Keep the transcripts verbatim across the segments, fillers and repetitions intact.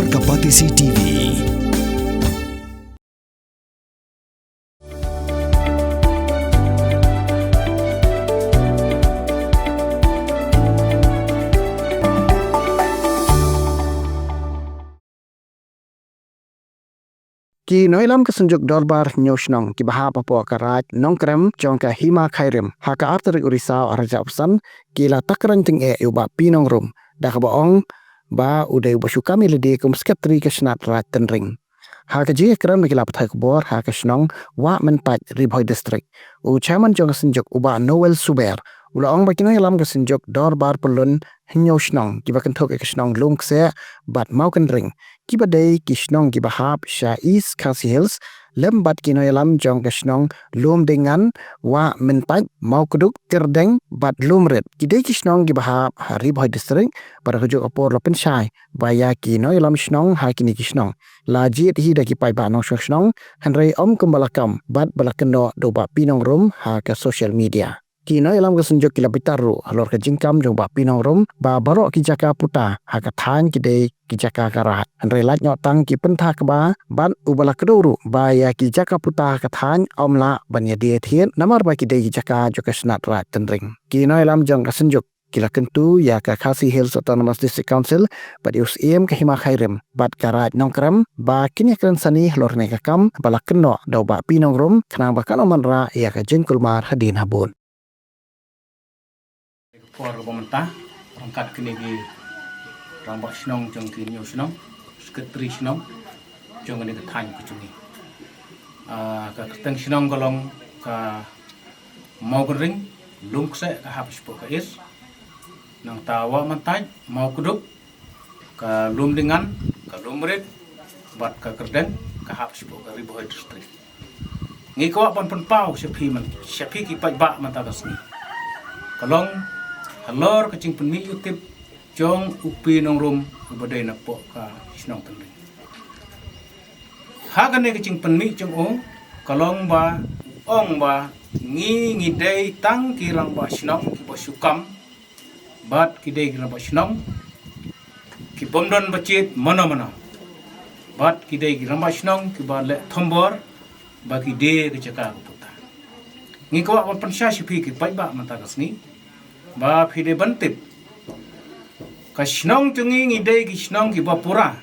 Ka Batesi T V. Ki nongïalam ka Synjuk Dorbar Hynñiew Shnong kiba hap hapoh ka Raid Nongkrem jong ka Hima Khyrim, ha ka ar tarik u Risaw ar hajar arphew san, ki la tak kren tyngeh ïa u Bah P. Nongrum da kaba ong ba u dei uba shu kam ïalade kum Secretary ka Shnat Raid Tynring. Ha ka jingïakren bad ki lad pathai khubor ha ka shnong Wah Mynpait, Ri Bhoi District, u Chairman jong ka Synjuk, u Bah Noel Suber, u la ong ba ki nongïalam ka Synjuk Dorbar Pyllun Hynñiew Shnong kiba kynthup ïa ka shnong Lumkseh bad Mawkynring, kiba dei ki shnong kiba hap sha East Khasi Hills, lem bad ki nongïalam jong ka shnong Lumdingan, Wah Mynpait, Mawkduk, Kyrdeng bad Lumrit, ki dei ki shnong kiba hap ha Ri Bhoi District. Bad ha kajuh ka por la pynshai ba ïa ki nongïalam shnong ha kine ki shnong la jied hi da ki paidbah nongshong shnong, hynrei ym kumba la kam bad ba la kynnoh da u Bah P. Nongrum ha ka social media. Ki nongïalam ka Synjuk ki la bitar ruh halor ka jingkam jong u Bah P. Nongrum ba baroh ki jaka puta ha ka thaiñ ki dei ki jaka ka Raid, hynrei lait noh tang ki pynthak ba bad uba la kdew ruh ba ïa ki jaka puta ha ka thaiñ ym lah ban ïadie thied namar ba ki dei ki jaka jong ka Shnat Raid Tynring. Ki nongïalam jong ka Synjuk ki la kyntu ïa ka Khasi Hills Autonomous District Council bad ïa u Syiem ka Hima Khyrim bad ka Raid Nongkrem ba kin ïakren sani halor kane ka kam ba la kynnoh da u Bah P. Nongrum, khnang ba kan ym wanrah ïa ka jingkulmar hadien habud. Ka por kaba mynta, ryngkat kine ki rangbah shnong jong ki hynñiew shnong, secretary shnong jong kane ka thaiñ ka jong ngi. Ah, ka kyrteng shnong ka long ka Mawkynring, Lumkseh ka hap shapoh ka East, nangta Wah Mynpait, Mawkduk, ka Lumdingan, ka Lumrit bad ka Kyrdeng ka hap shapoh ka Ri Bhoi District. Ngi kwah ban pynpaw sha phi man, sha phi ki paidbah mynta ka sngi, ka long halor ka jingpynmih ïa u tip jong u P. Nongrum uba dei napoh ka shnong Tynring. Ha kane ka jingpynmih jong u ka long ba u ong ba ngi ngi dei tang ki rangbah shnong kiba shu kam bad ki dei ki rangbah shnong ki bym don ba jied mano mano, bad ki dei ki rangbah shnong kiba leh thombor ba ki die ka jaka ka puta. Ngi kwah ban pynshai sha phi ki paidbah mynta ka sngi ba phi dei ban tip, ka shnong jong ngi ngi dei ki shnong kiba pura.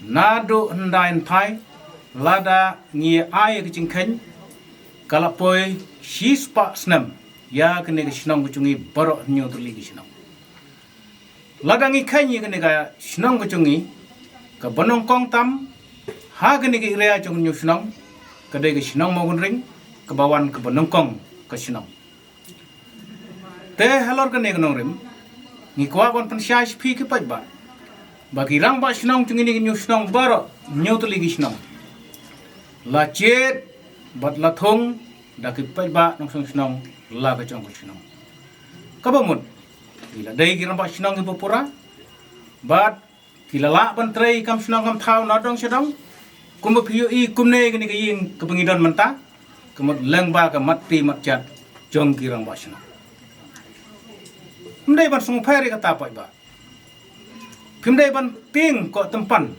Naduh hyndai hynthai lada ngi ai ka jingkheiñ, ka la poi shispah snem ïa kane ka shnong ka jong ngi baroh hynñiew tylli ki shnong. Lada ngi kheiñ ïa kane ka shnong ka jong ngi kaba nyngkong tam ha kane ka area jong hynñiew shnong, ka dei ka shnong Mawkynring kaba wan kaba nyngkong ka shnong. Te halor kane ka nongrim ngi kwah ban pynshai sha phi ki paidbah ba ki rangbah shnong jong kine ki hynñiew shnong baroh, hynñiew tylli ki shnong, la jied bad la thung da ki paidbah nongshong shnong la ka jong ka shnong. Kaba mut ki la dei ki rangbah shnong kiba pura bad ki la lah ban trei kam shnong kam thaw na dong sha dong. Kumba phi ïohi kumne kane ka ïing kaba ngi don mynta, ka mut lyngba ka mat ti mat jat jong ki rangbah shnong. Ym dei ban sngewpher ïa kata paidbah. Phim dei ban tieng ko tympan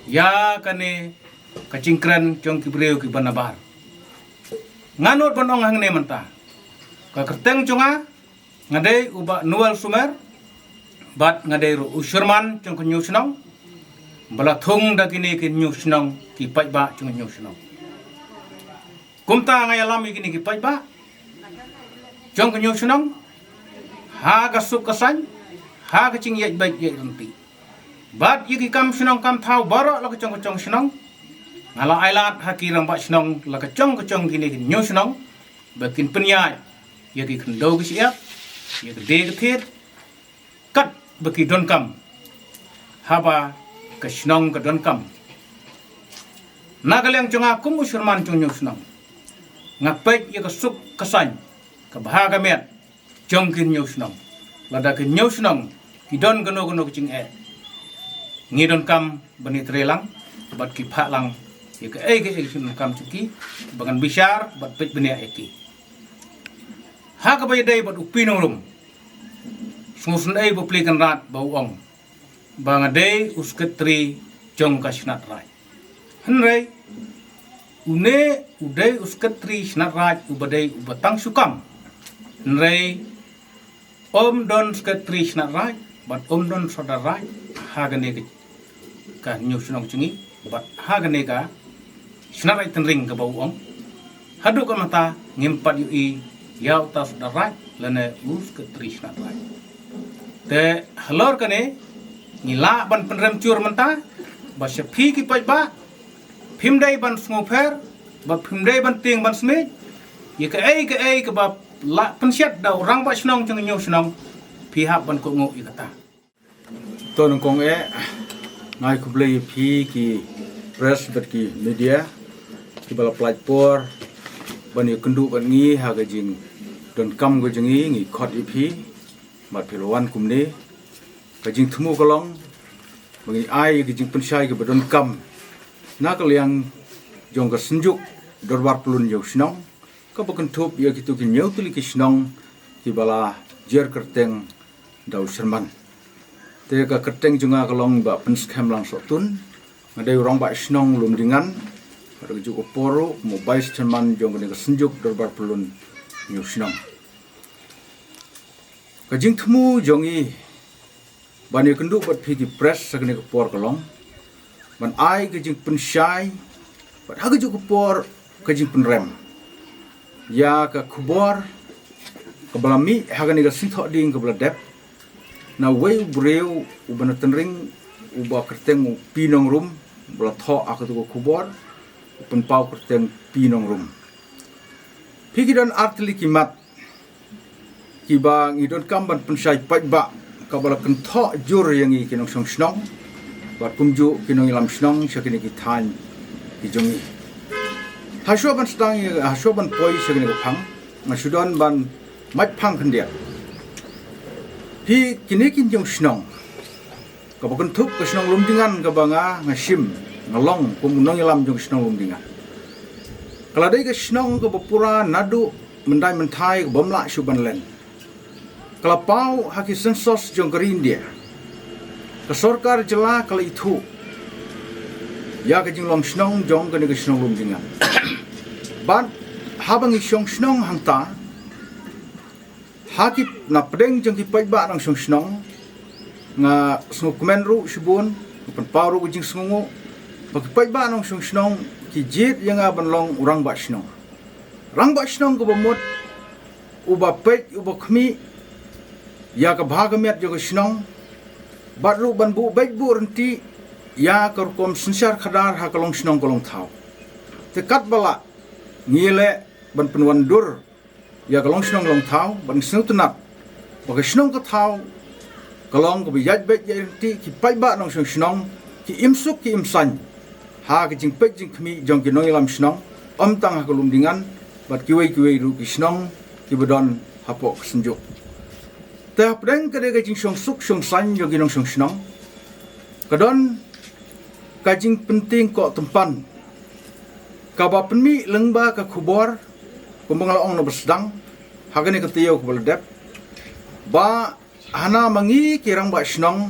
ïa kane ka jingkren jong ki briew kiba nabar. Nga nud ban ong hangne mynta, ka kyrteng jong nga, nga dei u Bah Noel Sumer bad nga dei ruh u chairman jong ka hynñiew shnong ba la thung da kine ki hynñiew shnong, ki paidbah jong ka hynñiew shnong. Kumta nga ïalam ïa kine ki paidbah jong ka hynñiew shnong ha ka suk ka saiñ, ha ka jingïaid beit ïaid ryntih bad ïa ki kam shnong kam thaw baroh la ka jong ka jong shnong. Nga la ai lad ha ki rangbah shnong la ka jong ka jong kine ki hynñiew shnong ba kin pynïaid ïa ki khyndew ki shyiap, ïa ka die ka thied, katba ki donkam, haba ka shnong ka donkam. Na ka liang jong nga kum u chairman jong ka hynñiew shnong, nga peit ïa ka suk ka saiñ, ka bha ka miat jong ki hynñiew shnong. Lada ki hynñiew shnong ki don kano kano ka jingeh, ngi donkam ban ïatrei lang bad ki phah lang ïa kaei kaei ka jingdonkam jong ki ba ngan bishar bad peit bniah ïa ki. Ha kaba ïadei bad u P. Nongrum, sngewsynei ba plie kynrad ba u ong ba nga dei u sekretari jong ka Shnat Raij. Hynrei une u dei u sekretari Shnat Raij uba dei uba tang shu kam. Hynrei ym don sekretari Shnat Raij bad ym don sordar raij ha kane ka, ka Hynñiew Shnong jong ngi bad ha kane ka Shnat Raij Tynring kaba u ong. Haduh ka mynta ngim pat ïohi ïa uta u sordar raij lane u sekretari Shnat Raij. Te halor kane ngi lah ban pynrem jur mynta ba sha phi ki paidbah, phim dei ban sngewpher bad phim dei ban tieng ban smiej ïa kaei kaei kaba lah pynshad da u Rangbah Shnong jong ka Hynñiew Shnong. Phi hap ban kohnguh ïa kata. To nyngkong eh, nga ai khublei ïa phi ki press bad ki media kiba la pynlait por ban ïakynduh bad ngi ha ka jingdonkam ka jong ngi. Ngi khot ïa phi bad phi la wan kumne. Ka jingthmu ka long ba ngi ai ka jingpynshai kaba donkam na ka liang jong ka Synjuk Dorbar Pyllun Hynñiew Shnong kaba kynthup ïa kito ki hynñiew tylli ki shnong kiba la jer kyrteng da u chairman. Te ka kyrteng jong nga ka long Bah Pynskhem Langsohtun. Nga dei u Rangbah Shnong Lumdiengan. Bad ha kajuh ka por ruh kum u vice chairman jong kane ka Synjuk Dorbar Pyllun Hynñiew Shnong. Ka jingthmu jong ngi ban ïakynduh bad phi ki press ha kane ka por ka long ban ai ka jingpynshai bad ha kajuh ka por ka jingpynrem ïa ka khubor kaba la mih ha kane ka sngewthuh ding kaba la dep na uwei u briew uba na Tynring uba kyrteng u Pi Nongrum, uba la thoh ha katu ka khubor u pynpaw kyrteng Pi Nongrum. Phi ki don artylli ki mat kiba ngi donkam ban pynshai paidbah kaba la kynthoh jur ïa ngi ki nongshong shnong bad kumjuh ki nongïalam shnong sha kine ki thaiñ ki jong ngi. Hashuwa ban sdang ïa, hashuwa ban poi sha kine ki phang, nga shu don ban mait phang khyndiat. Phi kine ki nongshong shnong kaba kynthup ka shnong Lumdiengan kaba nga, nga shim, nga long kum u nongïalam jong ka shnong Lumdiengan. Ka la dei ka shnong kaba pura naduh myndai mynthai kaba ym lah shuh ban len. Ka la paw ha ki census jong ka ri India. Ka sorkar jylla ka la ithuh ïa ka jinglong shnong jong kane ka shnong Lumdiengan. Bad haba ngi shong shnong hangta, ha ki na pdeng jong ki paidbah nongshong shnong, nga sngewkmen ruh shibun, nga pynpaw ruh ka jingsngewnguh ba ki paidbah nongshong shnong ki jied ïa nga ban long u rangbah shnong. Rangbah shnong kaba mut, uba peit, uba khmih ïa ka bha ka miat jong ka shnong, bad ruh ban buh beit buh ryntih ïa ka rukom synshar khadar ha ka long shnong ka long thaw. Te katba lah ngi leh ban pynwandur ïa ka long shnong long thaw, ban sngewtynnat ba ka shnong ka thaw ka long kaba ïaid beit ïaid ryntih, ki paidbah nongshong shnong ki im suk ki im saiñ ha ka jingpeit jingkhmih jong ki nongïalam shnong, ym tang ha ka Lumdiengan bad kiwei kiwei ruh ki shnong kiba don hapoh ka Synjuk. Te hapdeng ka dei ka jingshong suk shong saiñ jong ki nongshong shnong, ka don ka jingpyntieng koh tympan kaba pynmih lyngba ka khubor, kumba nga la ong na ba sdang ha kane ka taïew kaba la dep, ba hana ma ngi ki rangbah shnong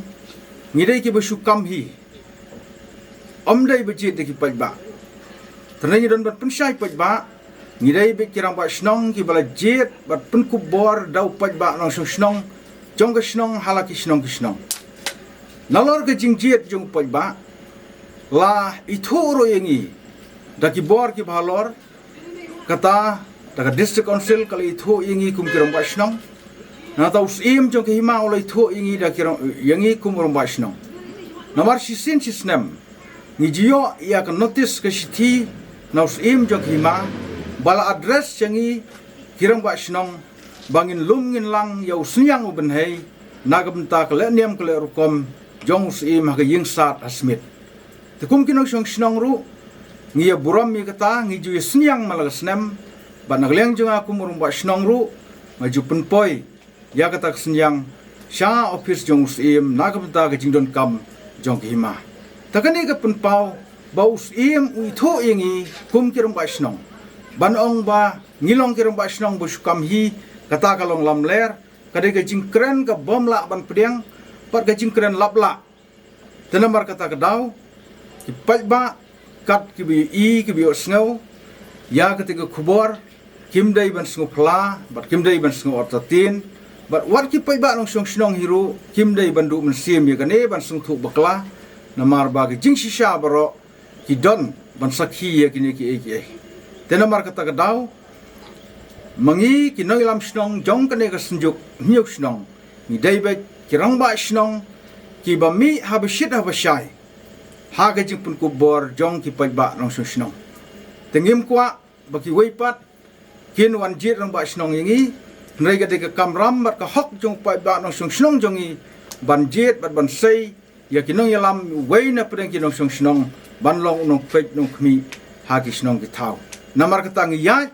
ngi dei kiba shu kam hi, ym dei ba jied da ki paidbah. Te ngi don ban pynshai paidbah, ngi dei beit ki rangbah shnong kiba la jied bad pynkup bor da u paidbah nongshong shnong jong ka shnong ha la ki shnong ki shnong. Nalor ka jingjied jong u paidbah, la ithuh ruh ïa ngi da ki bor kiba halor, kata da ka District Council ka la ithuh ïa ngi kum ki rangbah shnong. Nangta u Syiem jong ka hima u la ithuh ïa ngi da ki rang, ïa ngi kum rangbah shnong. Namar shisien shi snem ngi ju ïoh ïa ka notice ka shithi na u Syiem jong ka hima ba la address ïa ngi ki rangbah shnong ba ngin lum ngin lang ïa u synñiang u bynhei na ka bynta ka leh niam ka leh rukom jong u Syiem ha ka ïing sad ha Smit. Te kum ki nongshong shnong ruh ngi ïa burom ïa kata, ngi ju ïa synñiang man la ka snem. Bad na ka liang jong nga kum u rangbah shnong ruh nga ju pynpoi ïa kata ka synñiang sha ophis jong u Syiem na ka bynta ka jingdonkam jong ka hima. Te kane ka pynpaw ba u Syiem u ithuh ïa ngi kum ki rangbah shnong, ban ong ba ngi long ki rangbah shnong ba shu kam hi, kata ka long lamler. Ka dei ka jingkren ka bym lah ban pdiang, bad ka jingkren lap lah. Te namar kata ka daw, ki paidbah, kat ki ba ïohi, ki ba ïohsngew ïa kata ka khubor, kim dei ban sngewphylla bad kim dei ban sngew entertain. Bad wat ki paidbah nongshong shnong hi ruh kim dei ban duh mynsiem ïa kane ban sngewthuh bakla, namar ba ki jingshisha baroh ki don ban sakhi ïa kine kiei kiei. Te namar kata ka daw, ma ngi ki nongïalam shnong jong kane ka synjuk hynñiew shnong, ngi dei beit ki rangbah shnong ki ba mih ha ba shit ha ba shai ha ka jingpynkup bor jong ki paidbah nongshong shnong. Te ngim kwah ba kiwei pat kin wan jied rangbah shnong ïa ngi, hynrei ka dei ka kamram bad ka hok jong u paidbah nongshong shnong jong ngi ban jied bad ban sei ïa ki nongïalam uwei na pdeng ki nongshong shnong ban long u nongpeit nongkhmih ha ki shnong ki thaw. Namar kata ngi ïaid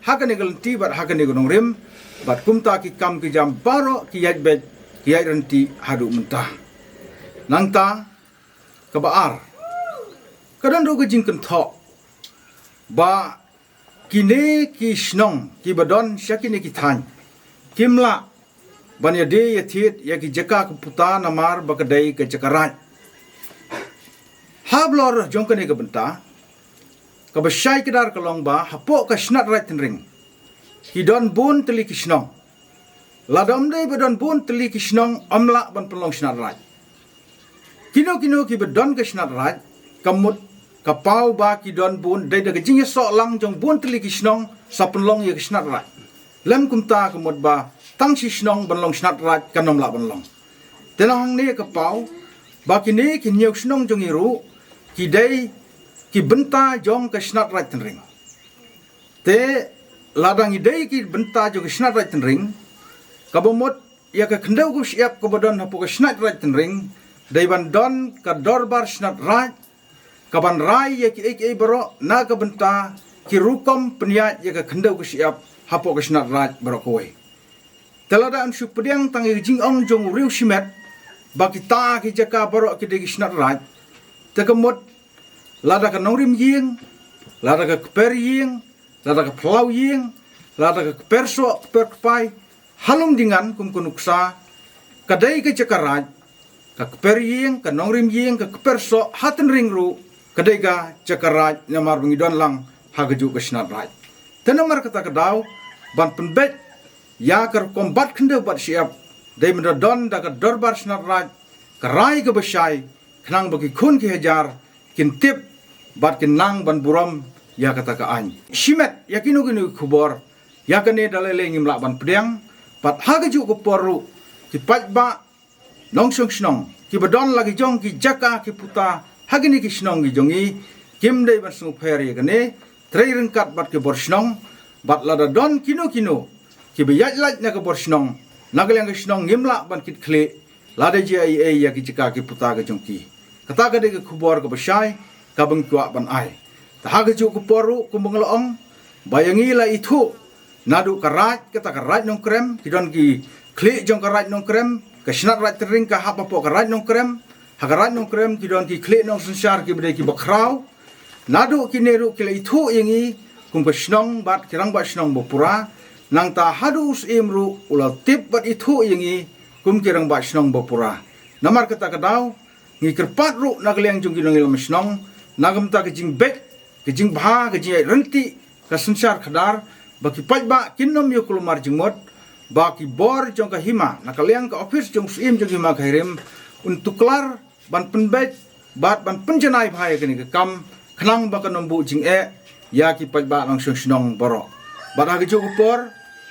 ha kane ka lynti bad ha kane ka nongrim, bad kumta ki kam ki jam baroh ki ïaid beit, ki ïaid ryntih haduh mynta. Nangta, kaba ar, ka don ruh ka jingkynthoh ba kine ki shnong ki ba don sha kine ki thaiñ kim lah ban ïadie ïathied ïa ki jaka ka puta namar ba ka dei ka jaka raid. Halor jong kane ka bynta, kaba shai kdar ka long ba hapoh ka Shnat Raid Tynring ki don bun tylli ki shnong. Lada ym dei ba don bun tylli ki shnong, ym lah ban pynlong Shnat Raid. Kino kino ki ba don ka Shnat Raid, ka mut ka paw ba ki don bun, dei da ka jingïasoh lang jong bun tylli ki shnong sa pynlong ïa ka Shnat Raid. Lym kumta ka mut ba tang shi shnong ban long Shnat Raid kan ym lah ban long. Te na hangne ka paw ba kine ki hynñiew shnong jong ngi ruh ki dei ki bynta jong ka Shnat Raid Tynring. Te lada ngi dei ki bynta jong ka Shnat Raid Tynring, kaba mut ïa ka khyndew ka shyiap kaba don hapoh ka Shnat Raid Tynring, dei ban don ka dorbar Shnat Raid, kaban rai ïa kiei kiei baroh na ka bynta ki rukom pynïaid ïa ka khyndew ka shyiap hapoh ka Shnat Raid baroh kawei. Te lada yn shu pdiang tang ïa ka jingong jong u riew shimet ba kita ki jaka baroh ki dei ki Shnat Raid, te ka mut lada ka nongrim ïing, lada ka kper ïing, lada ka phyllaw ïing, lada ka kper soh, kper kpai, ha lum ding ngan kum ka nuksa, ka dei ka jaka raid, ka kper ïing, ka nongrim ïing, ka kper soh, ha Tynring ruh ka dei ka jaka raid, namar ba ngi don lang ha kajuh ka Shnat Raid. Te namar kata ka daw ban pynbeit ïa ka rukom bat khyndew bat shyiap, dei ban da don da ka dorbar Shnat Raid, ka rai kaba shai, khnang ba ki khun ki hajar kin tip bad kin nang ban burom ïa kata ka aiñ. Shimet ïa kino kino ki khubor, ïa kane da lei lei ngim lah ban pdiang, bad ha kajuh ka por ruh ki paidbah nongshong shnong ki ba don la ki jong ki jaka ki puta ha kine ki shnong ki jong ngi, kim dei ban sngewpher ïa kane, trei ryngkat bad ki bor shnong, bad lada don kino kino ki ba ïaid lait na ka bor shnong, na ka liang ka shnong ngim lah ban kit khlieh lada jia ei ei ïa ki jaka ki puta ka jong ki. Kata ka dei ka khubor kaba shai kaba ngi kwah ban ai. Te ha kajuh ka por ruh kumba nga la ong ba ïa ngi la ithuh naduh ka raid, kata ka raid Nongkrem, ki don ki khlieh jong ka raid Nongkrem, ka Shnat Raid Tynring ka hap hapoh ka raid Nongkrem, ha ka raid Nongkrem ki don ki khlieh nongsynshar ki ba dei ki bakhraw. Naduh kine ruh ki la ithuh ïa ngi kum ka shnong bad ki rangbah shnong ba pura. Nangta haduh u Syiem ruh u la tip bad ithuh ïa ngi kum ki rangbah shnong ba pura. Namar kata ka daw ngi kyrpad ruh na ka liang jong ki nongïalam shnong, na ka bynta ka jingbeit, ka jingbha, ka jingïaid ryntih ka synshar khadar, ba ki paidbah kin ym ïoh kulmar jingmut, ba ki bor jong ka hima, na ka liang ka ophis jong u Syiem jong ka hima Khyrim, un tuklar ban pynbeit bad ban pynjanai bha ïa kane ka kam, khnang ba kan ym buh jingeh ïa ki paidbah nongshong shnong baroh. Bad ha kajuh ka por,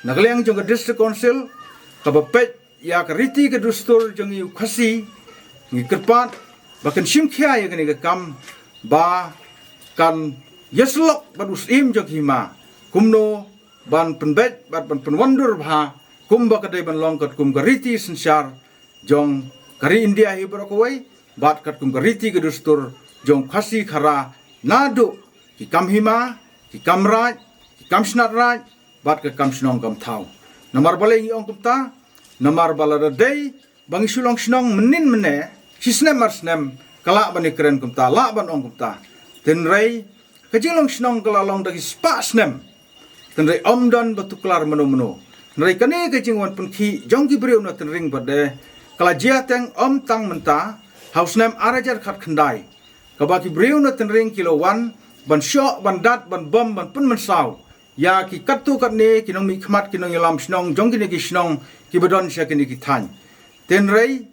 na ka liang jong ka District Council, kaba peit ïa ka riti ka dustur jong ngi u Khasi, ngi kyrpad ba kan shim khia ïa kane ka kam, ba kan ïasyllok bad u Syiem jong ka hima kumno ban pynbeit bad ban pynwandur bha, kumba ka dei ban long katkum ka riti synshar jong ka ri India hi baroh kawei, bad katkum ka riti ka dustur jong Khasi Khara, naduh ki kam hima, ki kam raid, ki kam Shnat Raid, bad ka kam shnong kam thaw. Namar balei ngi ong kumta? Namar ba lada dei ba ngi shu long shnong mynnin mynne, shi snem ar snem, ka lah ban ïakren kumta, lah ban ong kumta. Tynrai ka jinglong shnong ka la long da ki spah snem. Tynrai ym don ba tuklar mano mano. Tynrai kane ka jingwan pynkhih jong ki briew na Tynring bad de, ka la jia teng ym tang mynta, thaw snem ar hajar khat khyndai, kaba ki briew na Tynring ki la wan ban shoh, ban dat, ban bom, ban pynmynsaw ïa ki katto katne ki nongmihkhmat, ki nongïalam shnong jong kine ki shnong kiba don sha kine ki thaiñ. Hynrei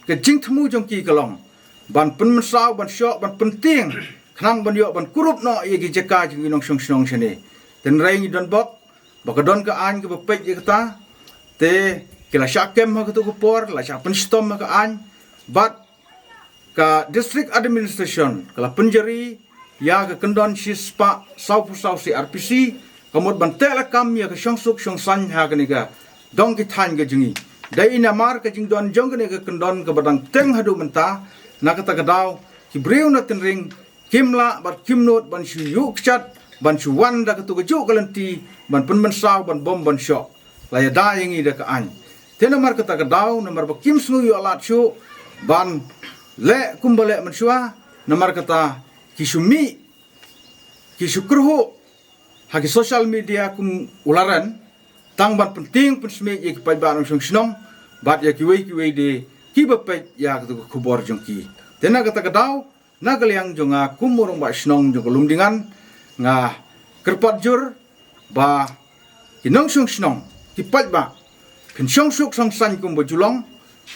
ka jingthmu jong ki ka long ban pynmynsaw, ban shoh, ban pyntieng, khnang ban ïoh ban kurup noh ïa ki jaka jong ki nongshong shnong shane. Hynrei ngi don bok ba ka don ka aiñ kaba peit ïa kata, te ki la shah kem ha kato ka por, la shah pynshitom ha ka aiñ, bad ka District Administration ka la pynjari ïa ka kyndon shispah sawphew saw C R P C, ka mut ban teh lakam ïa ka shongsuk shongsaiñ ha kane ka dong ki thaiñ ka jong ngi. Dei namar ka jingdon jong kane ka kyndon kaba dang teng haduh mynta, na kata ka daw ki briew na Tynring kim lah bad kim nud ban shu ïuh kjat, ban shu wan da kato kajuh ka lynti ban pynmynsaw, ban bom, ban shoh. La ïada ïa ngi da ka aiñ. Te namar kata ka daw, namar ba kim sngew ïoh lad shuh ban leh kumba leh mynshuwa, namar kata ki shu mih, ki shu kyrhuh ha ki social media kum u laren, tang ban pyntieng pynsmit ïa ki paidbah nongshong shnong bad ïa kiwei kiwei de kiba peit ïa kato ka khubor jong ki. Te na kata ka daw, na ka liang jong nga kum u rangbah shnong jong ka Lumdingan, nga kyrpad jur ba ki nongshong shnong, ki paidbah, phin shongsuk shongsaiñ kumba ju long,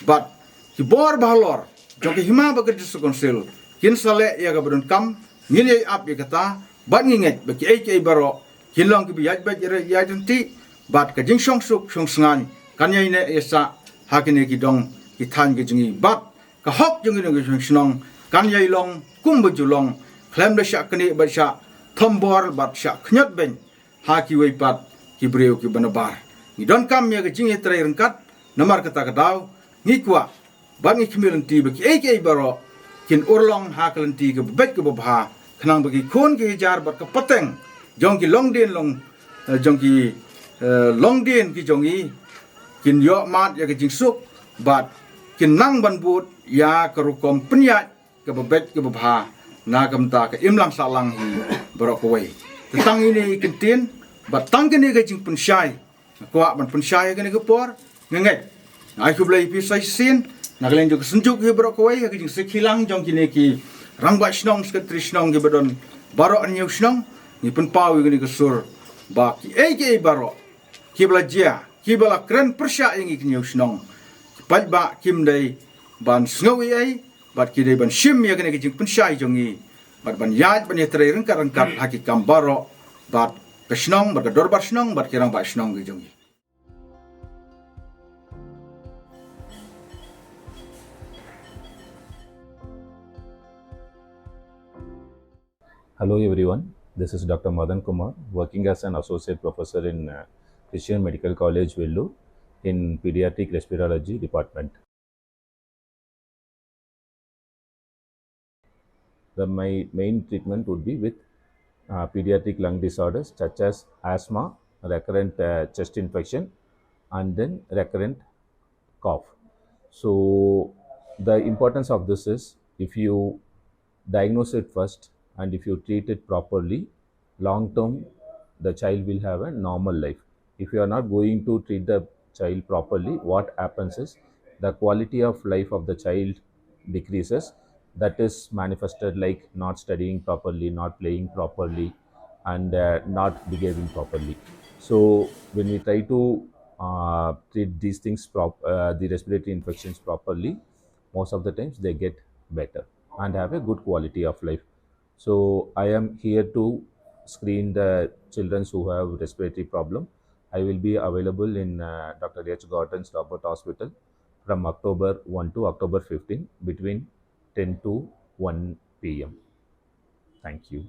bad ki bor ba halor jong ka hima bad ka District Council kin sa leh ïa kaba donkam. Ngin ïai ap ïa kata, bad ngi ngeit ba kiei kiei baroh kin long kiba ïaid beit ïaid ryntih, bad ka jingshongsuk shongsaiñ kan ïai neh ïa sah ha kine ki dong ki thaiñ ki jong ngi, bad ka hok jong ki nongshong shnong kan ïai long kumba ju long, khlem da shah knieh bad shah thombor bad shah khñiot beiñ ha kiwei pat ki briew kiba nabar. Ngi donkam ïa ka jingïatrei ryngkat, namar kata ka daw ngi kwah bad ngi khmih lynti ba kiei kiei baroh kin urlong ha ka lynti kaba beit kaba bha, khnang ba ki khun ki hajar bad ka pateng jong ki longdien long, eh, jong ki, eh, longdien ki jong ngi kin ïoh mad ïa ka jingsuk, bad kin nang ban bud ïa ka rukom pynïaid kaba beit kaba bha na ka bynta ka imlang sahlang hi baroh kawei. Te tang ine i kyntien bad tang kane ka jingpynshai nga kwah ban pynshai ha kane ka por. Nga ngeit, nga ai khublei ïa phi sa shisien na ka liang jong ka synjuk hi baroh kawei, ha ka jingsuk hi lang jong kine ki rangbah shnong, secretary shnong kiba don baroh hynñiew shnong. Ngi pynpaw ïa kane ka sur ba kiei kiei baroh kiba la jia, kiba la kren pyrshah ïa ngi ki hynñiew shnong, ki paidbah kim dei ban sngew ei ei, bad ki dei ban shim ïa kane ka jingpynshai jong ngi, bad ban ïaid ban ïatrei ryngkat ryngkat ha ki kam baroh bad ka shnong, bad ka dorbar shnong, bad ki rangbah shnong ki jong ngi. Hello everyone, this is Doctor Madan Kumar, working as an associate professor in, uh, Christian Medical College, Vellore, in pediatric respirology department. The, my main treatment would be with, uh, pediatric lung disorders such as asthma, recurrent, uh, chest infection, and then recurrent cough. So the importance of this is, if you diagnose it first and if you treat it properly, long term the child will have a normal life. If you are not going to treat the child properly, what happens is the quality of life of the child decreases. That is manifested like not studying properly, not playing properly, and, uh, not behaving properly. So when we try to, uh, treat these things prop- uh, the respiratory infections properly, most of the times they get better and have a good quality of life. So I am here to screen the children who have respiratory problem. I will be available in, uh, Doctor H Gordon's Robert Hospital from October one to October fifteen between ten to one P M. Thank you.